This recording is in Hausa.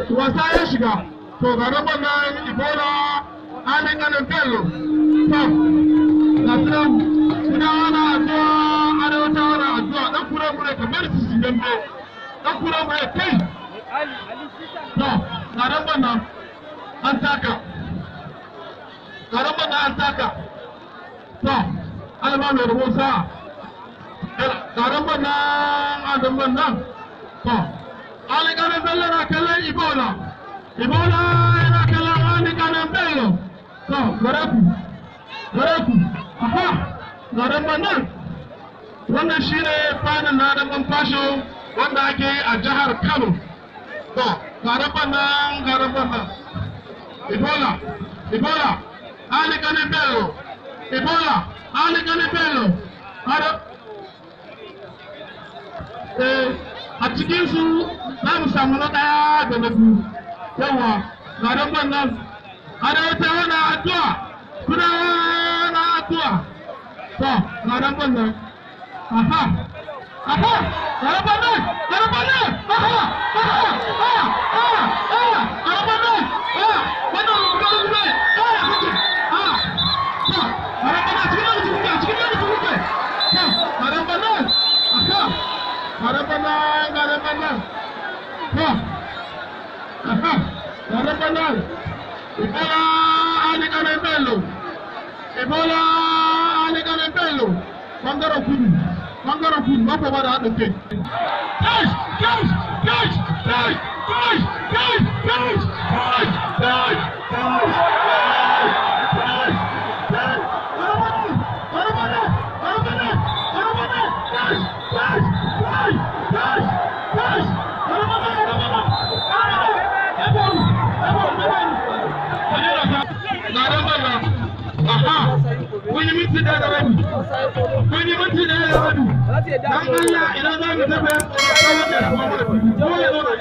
Wasa ya shiga. To ga rabon nan Ebola Alin Ganin Bello. To ga su nan suna wani addu'a, arewata wani addu'a, dan kura mure kamar su su dambe. Dan kura mure kai. To ga rabon nan an taka. Ga rabon nan an taka. To alma mai rabo sa'a. Ga rabon nan a damban nan. To Ali Ganin Bello na kallon Ebola. Ebola yana kallon Ali Ganin Bello. To, gare ku. Gare ku. Aha, garin nan. Wannan shi ne final na damban fasho wanda ake yi a jihar Kano. To, garin nan, garin nan. Ebola, Ebola, Ali Ganin Bello. Ebola, Ali Ganin Bello. A cikinsu za mu samu na ɗaya da na biyu. Yawa, ga damban nan. Arewata wani addu'a, kuna wani addu'a. To, ga damban nan. Aha, aha, ga damban nan, ga damban nan, aha, aha, aha, aha, aha, ga damban nan, aha, wannan rubutu ne, aha, kuke, aha. To, ga damban nan, cikin lokaci kuke, cikin lokaci kuke. To, ga damban nan, aha. Ga damban nan, ga damban nan. To, aha, ga damban nan. Ebola Ali Ganin Bello. Ebola Ali Ganin Bello. Bangaren kudu, bangaren kudu, ba ku ba da haɗin kai. Kai, kai, kai, kai, kai, kai, kai, kai, kai, kai, kai, kai. Kai, kai, kai, kai, kai. Aha, kun yi minti ɗaya da rabi. Kun yi minti ɗaya da rabi. Dan Allah idan za mu tafi, ko ya zo da